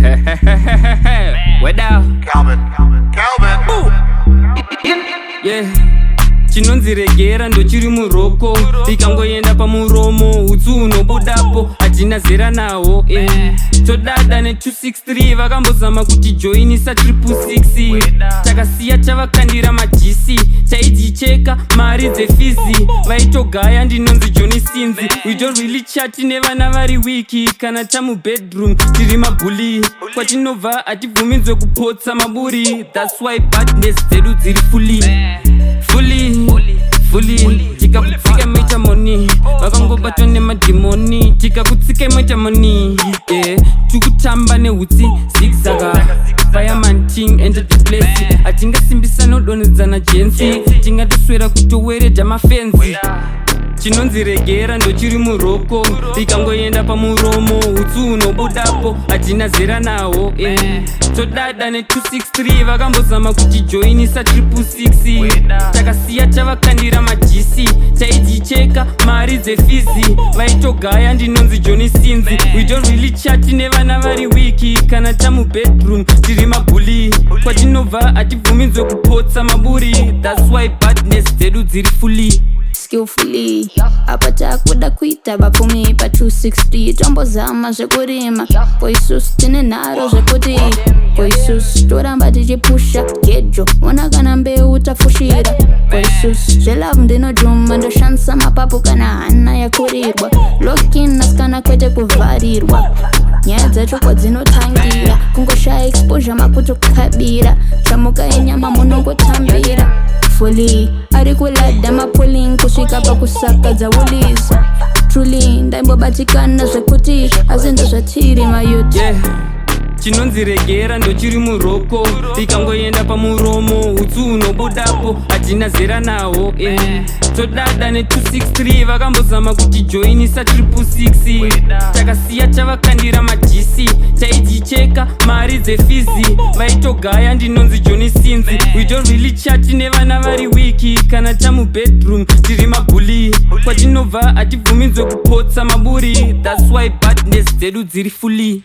What up? Calvin. Calvin. Yeah. Chinonzi regera ndochiri muroko, ikangoenda pamuromo utsu unobudapo. Hatina zera nawo. Todada ne263, vakambozama kuti joinisa 666, takasiya tavakandira majisi. Taidzicheka mari dzefees, vaitogaya ndinonzi Johnny Sins. We don't really chat nevana vari weak, kana tamubedroom tiri mabully. Kwatinobva hatibvumidzwe kupotsa maburi, that's why badness dzedu dziri fully, fully, fully. Tikakutsika moita money, vakangobatwa nemadhimoni. Tikakutsika moita money, yeah. Tikutamba neutsi zigzaga, fireman ting enter the place. Hatingasimbisa nodonhedzana jensi, tingatoswera kutoweredha mafenzi. Chinonzi regera ndochiri muroko, ikangoenda pamuromo utsu unobudapo. Hatina zera nawo. Todada ne263, vakambozama kuti joinisa 666, takasiya tavakandira majisi. Taidzicheka mari dzefees, vaitogaya ndinonzi Johnny Sins. We don't really chat nevana vari weak, kana tamubedroom tiri mabully. Kwatinobva hatibvumidzwe kupotsa maburi, that's why badness dzedu dziri fully. Skillfully apa takuda kuita vapfumi pa260, tombozama zvekurima koisusu tine nharo zvekuti koisusu toramba tichipusha gejo. Ona kana mbeu tafushira koisusu zvelove, ndinojuma ndoshandisa mapapu kana hana yakurirwa. Lock in asikana, kwete kuvharirwa. Nyaya dzacho kwadzinotangira kungoshaya exposure, makutokabira chamuka inyama munongotambira fully. Ari kulada mapulling kusvika pakusakadza woolies. Truly ndaimbobatikana zvekuti, asi ndozvatiri mayouth. Yeah. Chinonzi regera ndochiri muroko, ikangoenda pamuromo utsu unobudapo. Hatina zera nawo. Todada ne263, vakambozama kuti joinisa 666, takasiya tavakandira majisi. Taidzicheka mari dzefees, vaitogaya ndinonzi Johnny Sins. We don't really chat nevana vari weak, kana tamubedroom tiri mabully. Kwatinobva hatibvumidzwe kupotsa maburi, that's why badness dzedu dziri fully.